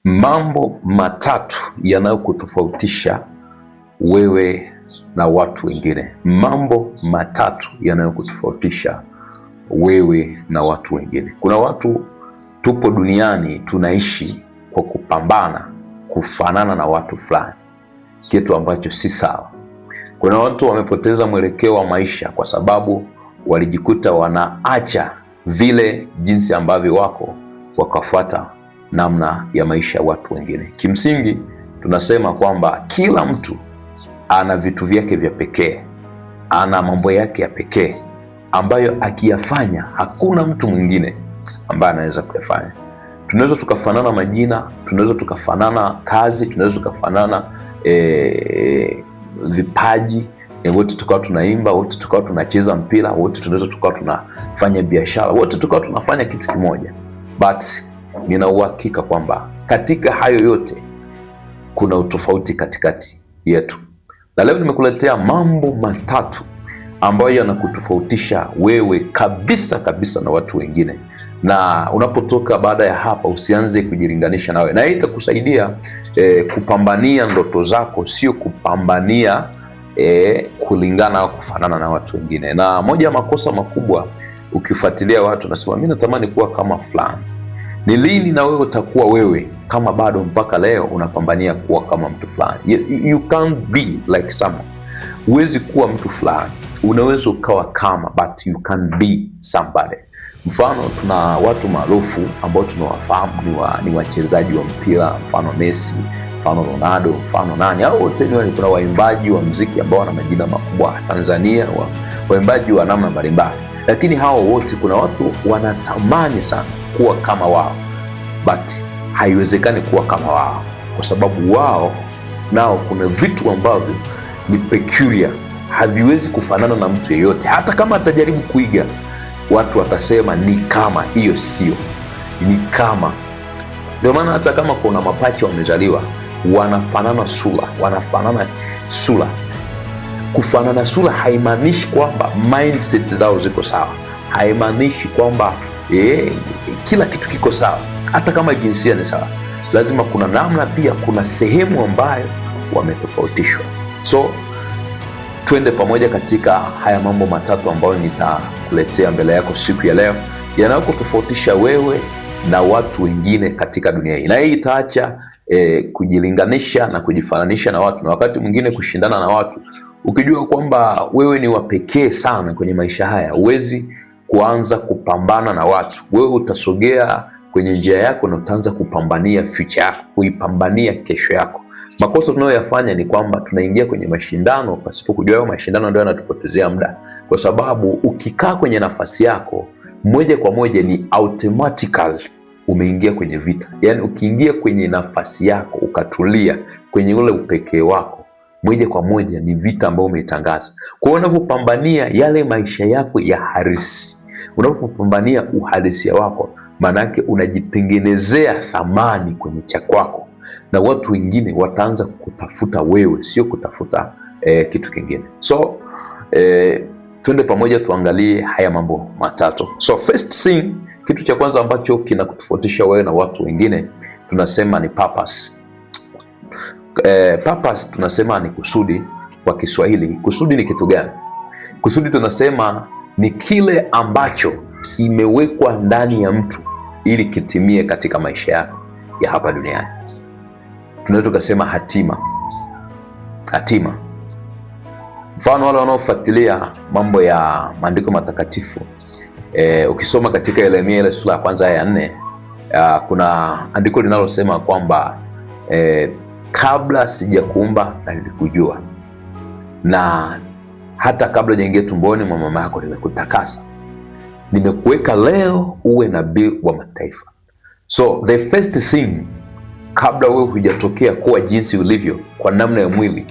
Mambo matatu yanayokutofautisha wewe na watu wengine. Mambo matatu yanayokutofautisha wewe na watu wengine. Kuna watu tupo duniani tunaishi kwa kupambana kufanana na watu fulani, kitu ambacho si sawa. Kuna watu wamepoteza mwelekeo wa maisha kwa sababu walijikuta wanaacha vile jinsi ambavyo wako wakafuata namna ya maisha ya watu wengine. Kimsingi tunasema kwamba kila mtu ana vitu vyake vya pekee, ana mambo yake ya pekee ambayo akiyafanya hakuna mtu mwingine ambaye anaweza kuyafanya. Tunaweza tukafanana majina, tunaweza tukafanana kazi, tunaweza tukafanana vipaji, wote tukawa tunaimba, wote tukawa tunacheza mpira, wote tunaweza tukawa tunafanya biashara, wote tukawa tunafanya kitu kimoja, but nina uhakika kwamba katika hayo yote kuna utofauti katikati yetu, na leo nimekuletea mambo matatu ambayo yanakutofautisha wewe kabisa kabisa na watu wengine, na unapotoka baada ya hapa usianze kujilinganisha nawe, na hii itakusaidia kupambania ndoto zako, sio kupambania kulingana au kufanana na watu wengine. Na moja ya makosa makubwa ukifuatilia watu nasema mi natamani kuwa kama fulani. Ni lini na wewe utakuwa wewe kama bado mpaka leo unapambania kuwa kama mtu fulani? You can't be like someone. Huwezi kuwa mtu fulani, unaweza ukawa kama, but you can be somebody. Mfano, tuna watu maarufu ambao tunawafahamu ni wachezaji wa mpira, mfano Messi, mfano Ronaldo, mfano nani, hao wote ni, kuna waimbaji wa mziki ambao wana majina makubwa Tanzania, waimbaji wa namna mbalimbali, lakini hao wote kuna watu wanatamani sana kuwa kama wao, but haiwezekani kuwa kama wao kwa sababu wao nao kuna vitu ambavyo ni peculiar, haviwezi kufanana na mtu yeyote. Hata kama atajaribu kuiga, watu watasema ni kama hiyo, sio, ni kama. Ndio maana hata kama kuna mapacha wamezaliwa wanafanana sura, wanafanana sura. Kufanana sura haimaanishi kwamba mindset zao ziko sawa, haimaanishi kwamba kila kitu kiko sawa. Hata kama jinsia ni sawa, lazima kuna namna, pia kuna sehemu ambayo wametofautishwa. So twende pamoja katika haya mambo matatu ambayo nitakuletea mbele yako siku ya leo, yanayokutofautisha wewe na watu wengine katika dunia hii, na hii itaacha kujilinganisha na kujifananisha na watu na wakati mwingine kushindana na watu, ukijua kwamba wewe ni wa pekee sana kwenye maisha haya. Huwezi kuanza kupambana na watu, wewe utasogea kwenye njia yako na utaanza kupambania future yako, kuipambania kesho yako. Makosa tunayoyafanya ni kwamba tunaingia kwenye mashindano pasipo kujua hayo mashindano ndio yanatupotezea muda, kwa sababu ukikaa kwenye nafasi yako moja kwa moja ni automatically umeingia kwenye vita. Yaani ukiingia kwenye nafasi yako ukatulia kwenye ule upekee wako, moja kwa moja ni vita ambayo umeitangaza. Kwa hiyo unavyopambania yale maisha yako ya halisi, unapopambania uhalisia wako, maanake unajitengenezea thamani kwenye cha kwako, na watu wengine wataanza kutafuta wewe, sio kutafuta kitu kingine. So twende pamoja tuangalie haya mambo matatu. So first thing, kitu cha kwanza ambacho kinakutofautisha wewe na watu wengine tunasema ni purpose. Purpose tunasema ni kusudi kwa Kiswahili. Kusudi ni kitu gani? Kusudi tunasema ni kile ambacho kimewekwa ndani ya mtu ili kitimie katika maisha yako ya hapa duniani. Tunaweza tukasema hatima. Hatima. Mfano, wale wanaofuatilia mambo ya maandiko matakatifu, ukisoma katika Yeremia ile sura ya kwanza ya 4, kuna andiko linalosema kwamba kabla sijakuumba na nilikujua, na hata kabla hujaingia tumboni mwa mama yako nimekutakasa, nimekuweka leo uwe nabii wa mataifa. So the first thing, kabla wewe hujatokea kuwa jinsi ulivyo kwa namna ya mwili,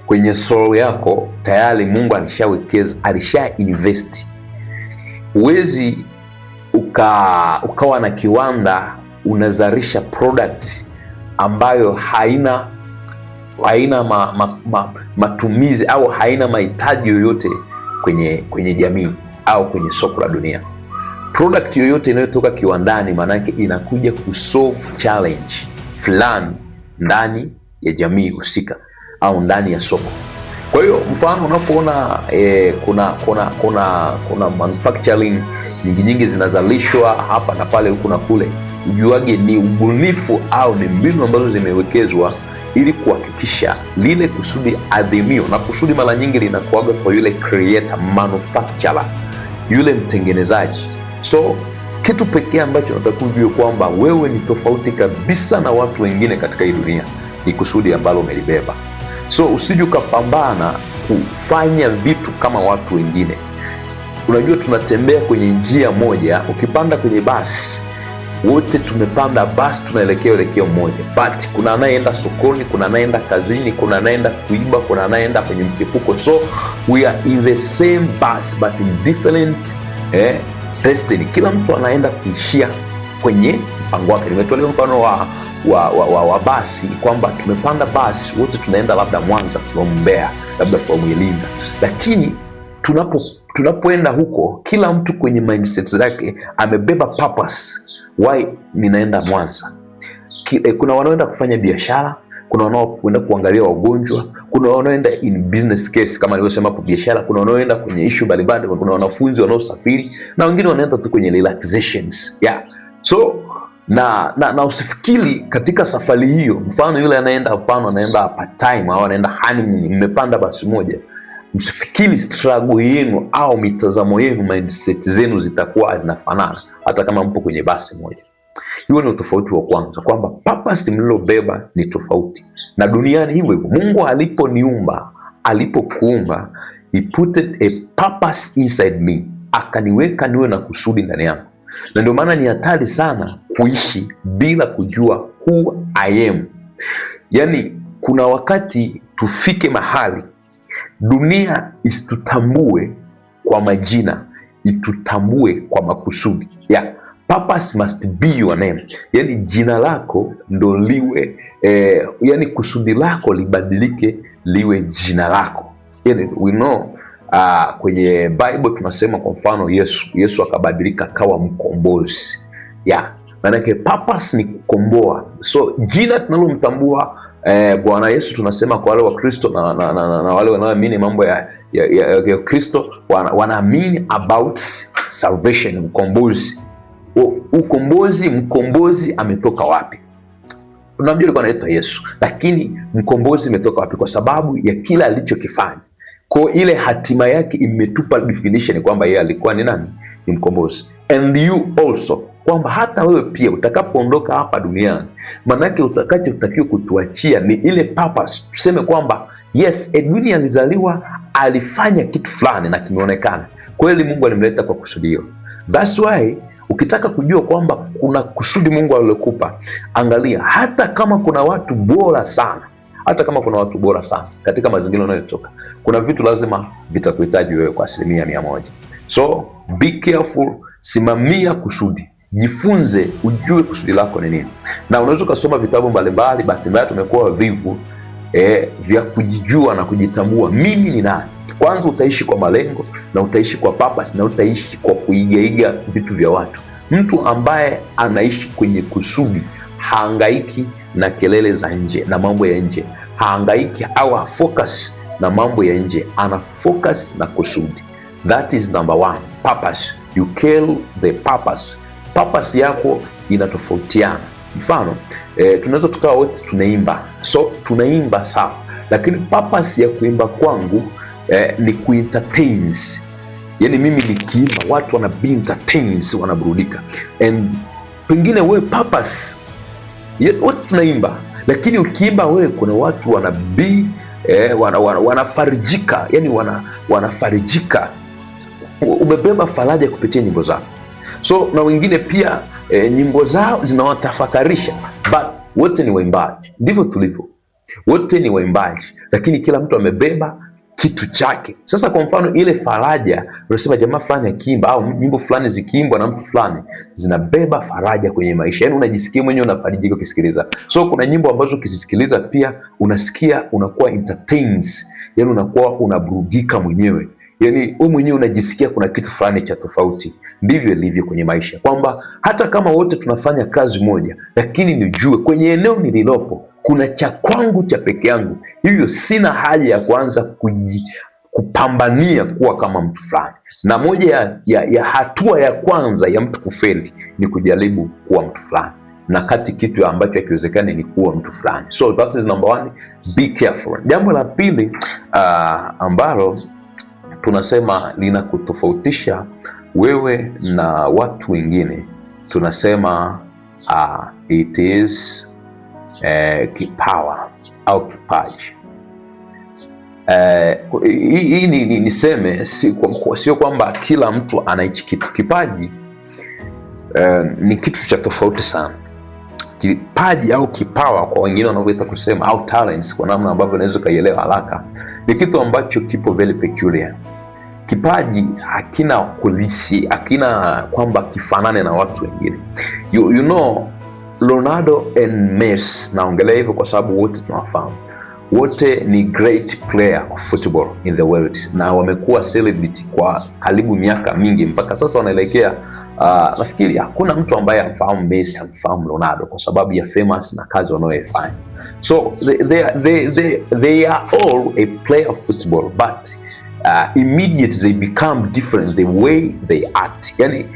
kwenye soul yako tayari Mungu alishawekeza, alisha invest. Huwezi ukawa na kiwanda unazalisha product ambayo haina matumizi au haina mahitaji yoyote kwenye jamii au kwenye soko la dunia. Product yoyote inayotoka kiwandani maanake inakuja kusolve challenge. fulani ndani ya jamii husika au ndani ya soko. Kwa hiyo mfano unapoona kuna manufacturing nyingi nyingi zinazalishwa hapa na pale huku na kule, ujuage ni ubunifu au ni mbinu ambazo zimewekezwa ili kuhakikisha lile kusudi adhimio, na kusudi mara nyingi linakuaga kwa yule creator, manufacturer, yule mtengenezaji. So kitu pekee ambacho nataka ujue kwamba wewe ni tofauti kabisa na watu wengine katika hii dunia ni kusudi ambalo umelibeba. So usije ukapambana kufanya vitu kama watu wengine. Unajua, tunatembea kwenye njia moja. Ukipanda kwenye basi, wote tumepanda basi, tunaelekea elekeo moja, but kuna anayeenda sokoni, kuna anayeenda kazini, kuna anayeenda kuiba, kuna anayeenda kwenye mchepuko. So we are in the same bus but in different destiny. Kila mtu anaenda kuishia kwenye mpango wake. Nimetolea mfano wa basi kwamba tumepanda basi wote tunaenda labda Mwanza from Mbeya, labda from Iringa, lakini tunapoenda huko kila mtu kwenye mindset zake amebeba purpose why ninaenda Mwanza. Kuna wanaoenda kufanya biashara, kuna wanaoenda kuangalia wagonjwa, kuna wanaoenda in business case kama nilivyosema hapo biashara, kuna wanaoenda kwenye issue mbalimbali, kuna wanafunzi wanaosafiri na wengine wanaenda tu kwenye relaxations, yeah. So na usifikiri katika safari hiyo, mfano yule anaenda, mfano anaenda part time au anaenda honeymoon, mmepanda basi moja, msifikiri struggle yenu au mitazamo yenu, mindset zenu zitakuwa zinafanana hata kama mpo kwenye basi moja. Hiyo ni utofauti wa kwanza, kwamba purpose mlilobeba ni tofauti. Na duniani hivyo hivyo, Mungu aliponiumba, alipokuumba, he put a purpose inside me, akaniweka niwe na kusudi ndani yangu, na ndio maana ni hatari sana kuishi bila kujua who I am. Yani kuna wakati tufike mahali dunia isitutambue kwa majina, itutambue kwa makusudi. Yeah. Purpose must be your name, yani jina lako ndo liwe yani kusudi lako libadilike liwe jina lako. Yani, we know kwenye Bible tunasema kwa mfano Yesu akabadilika akawa mkombozi. Yeah. Maanake purpose ni kukomboa. So jina tunalomtambua Bwana Yesu tunasema kwa wale wa Kristo na wale wanaoamini mambo ya Kristo wanaamini about salvation, ukombozi. Ukombozi, mkombozi ametoka wapi? Unamjua alikuwa anaitwa Yesu, lakini mkombozi ametoka wapi? Kwa sababu ya kila alichokifanya. Kwa ile hatima yake imetupa definition kwamba yeye alikuwa ni nani? Ni mkombozi. And you also, kwamba hata wewe pia utakapoondoka hapa duniani, manake utakachotakiwa kutuachia ni ile purpose. Tuseme kwamba yes, Edwin alizaliwa, alifanya kitu fulani na kimeonekana kweli Mungu alimleta kwa kusudio. That's why ukitaka kujua kwamba kuna kusudi Mungu alilokupa, angalia hata kama kuna watu bora sana, hata kama kuna watu bora sana katika mazingira unayotoka, kuna vitu lazima vitakuhitaji wewe kwa 100%. So be careful, simamia kusudi, jifunze, ujue kusudi lako ni nini, na unaweza ukasoma vitabu mbalimbali. Bahati mbaya tumekuwa wavivu vya kujijua na kujitambua, mimi ni nani. Kwanza utaishi kwa malengo na utaishi kwa purpose na utaishi kwa kuigaiga vitu vya watu. Mtu ambaye anaishi kwenye kusudi haangaiki na kelele za nje na mambo ya nje, haangaiki au hafocus na mambo ya nje, ana focus na kusudi. That is number one, purpose. You kill the purpose. Purpose yako inatofautiana. Mfano tunaweza tukawa wote tunaimba, so tunaimba sawa, lakini purpose ya kuimba kwangu ni kuentertain. Yani mimi nikiimba watu wana be entertained, wanaburudika. And pengine wewe purpose, wote tunaimba, lakini ukiimba wewe kuna watu wana be wanafarijika, yani wanafarijika, umebeba faraja kupitia nyimbo zako. So na wengine pia nyimbo zao zinawatafakarisha, but wote ni waimbaji. Ndivyo tulivyo, wote ni waimbaji, lakini kila mtu amebeba kitu chake. Sasa kwa mfano ile faraja, unasema jamaa fulani akiimba au nyimbo fulani zikiimbwa na mtu fulani zinabeba faraja kwenye maisha, yaani unajisikia mwenyewe unafarijika ukisikiliza. So kuna nyimbo ambazo ukizisikiliza pia unasikia unakuwa entertained, yaani unakuwa unaburudika mwenyewe. Yani wewe mwenyewe unajisikia kuna kitu fulani cha tofauti. Ndivyo ilivyo kwenye maisha, kwamba hata kama wote tunafanya kazi moja, lakini nijue kwenye eneo nililopo kuna cha kwangu cha peke yangu, hivyo sina haja ya kuanza kupambania kuwa kama mtu fulani. Na moja ya hatua ya kwanza ya mtu kufeli ni kujaribu kuwa mtu fulani, na kati kitu ambacho hakiwezekani ni kuwa mtu fulani. So that is number one, be careful. Jambo la pili ambalo tunasema linakutofautisha wewe na watu wengine, tunasema it is kipawa au kipaji. Hii niseme sio kwamba kila mtu ana hichi kitu. Kipaji ni kitu cha tofauti sana. Kipaji au kipawa kwa wengine wanavyoweza kusema, au talents kwa namna ambavyo unaweza ukaielewa haraka, ni kitu ambacho kipo very peculiar. Kipaji hakina kulisi, hakina kwamba kifanane na watu wengine. Ronaldo and Messi, naongelea hivyo kwa sababu wote tunawafahamu, wote ni great player of football in the world na wamekuwa celebrity kwa karibu miaka mingi mpaka sasa wanaelekea. Nafikiri hakuna mtu ambaye amfahamu Messi, amfahamu Ronaldo kwa sababu ya famous na kazi wanayoifanya. So they are all a player of football, but immediately they become different the way they act. Yani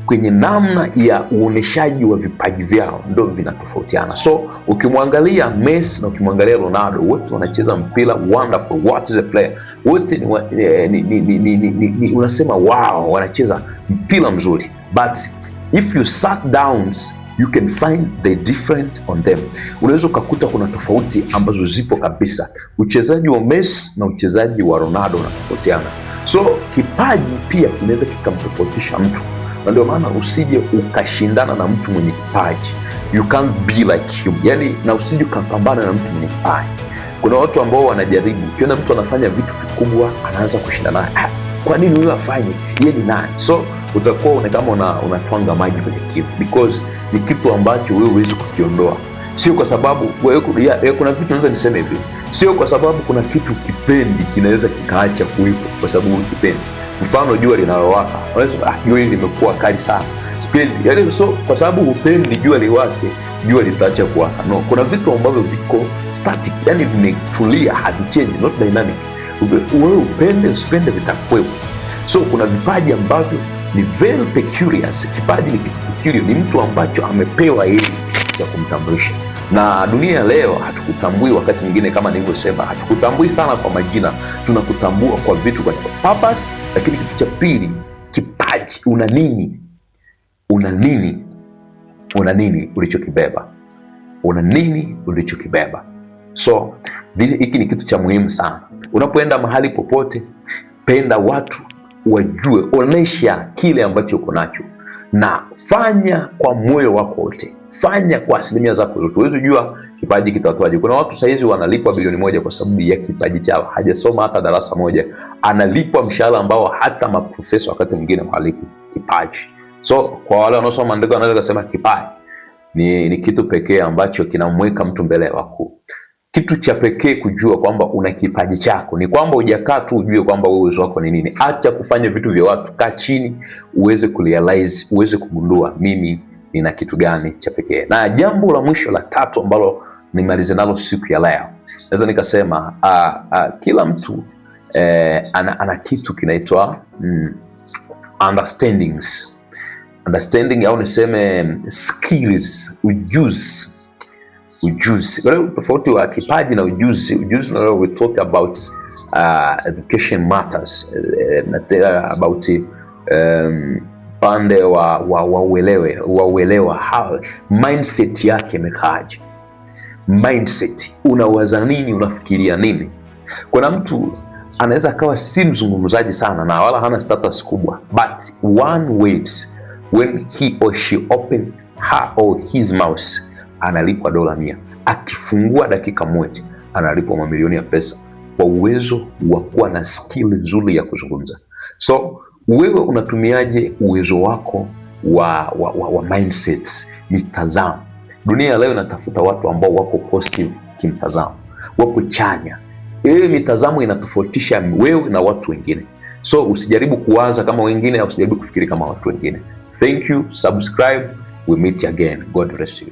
kwenye namna ya uoneshaji wa vipaji vyao ndo vinatofautiana. So ukimwangalia Messi na ukimwangalia Ronaldo, wote wanacheza mpira wonderful, what is a player, wote ni unasema wow, wanacheza mpira mzuri, but if you sat down you can find the different on them. Unaweza ukakuta kuna tofauti ambazo zipo kabisa. Uchezaji wa Messi na uchezaji wa Ronaldo unatofautiana. So kipaji pia kinaweza kikamtofautisha mtu, na ndio maana usije ukashindana na mtu mwenye kipaji, you can't be like him. Yani, na usije ukapambana na mtu mwenye kipaji. Kuna watu ambao wanajaribu, ukiona mtu anafanya vitu vikubwa anaanza kushindana naye, ah, kwa nini huyo afanye, yeye ni nani? So utakuwa una kama unatwanga maji kwenye kiu, because ni kitu ambacho wewe huwezi kukiondoa. Sio kwa sababu wewe, kuna vitu naweza niseme hivi, sio kwa sababu kuna kitu kipendi kinaweza kikaacha kuwepo kwa sababu ukipendi. Mfano jua linalowaka, unaweza, ah, jua hili limekuwa kali sana, sipendi. Yani, so kwa sababu hupendi jua liwake, jua litaacha kuwaka? No, kuna vitu ambavyo viko static, yani vimetulia, havichange, not dynamic. Wewe upende usipende, vitakuwepo. So kuna vipaji ambavyo ni very peculiar. Kipaji ni kitu peculiar, ni mtu ambacho amepewa yeye cha kumtambulisha. Na dunia ya leo hatukutambui, wakati mwingine kama nilivyosema, hatukutambui sana kwa majina, tunakutambua kwa vitu, kwa purpose. Lakini kitu cha pili, kipaji. Una nini? Una nini? Una nini ulichokibeba? Una nini ulichokibeba? So hiki ni kitu cha muhimu sana. Unapoenda mahali popote, penda watu wajue, onesha kile ambacho uko nacho na fanya kwa moyo wako wote, fanya kwa asilimia zako zote. Huwezi jua kipaji kitatoaje. Kuna watu saizi wanalipwa bilioni 1 kwa sababu ya kipaji chao, hajasoma hata darasa moja, analipwa mshahara ambao hata maprofesa wakati mwingine hawalipi. Kipaji. So kwa wale wanaosoma maandiko wanaweza kusema kipaji ni kitu pekee ambacho kinamweka mtu mbele ya wakuu. Kitu cha pekee kujua kwamba una kipaji chako ni kwamba hujakaa tu ujue kwamba wewe uwezo wako ni nini. Acha kufanya vitu vya watu, kaa chini uweze kurealize, uweze kugundua mimi nina kitu gani cha pekee. Na jambo la mwisho la tatu ambalo nimalize nalo siku ya leo, naweza nikasema kila mtu ana kitu kinaitwa understandings, understanding au niseme skills, ujuzi ujuzi. Kwa hiyo tofauti wa kipaji na ujuzi, ujuzi na we talk about education matters, na about pande wa uelewe wa uelewa, how mindset yake imekaaje, mindset, unawaza nini, unafikiria nini. Kuna mtu anaweza akawa si mzungumzaji sana na wala hana status kubwa, but one words when he or she open her or his mouth analipwa dola 100. Akifungua dakika moja analipwa mamilioni ya pesa kwa uwezo wa kuwa na skill nzuri ya kuzungumza. So wewe unatumiaje uwezo wako wa mindsets, mitazamo? Dunia ya leo inatafuta watu ambao wako positive kimtazamo, wako chanya. Ile mitazamo inatofautisha wewe na watu wengine. So usijaribu kuwaza kama wengine, usijaribu kufikiri kama watu wengine. Thank you, subscribe, we meet again. God bless you.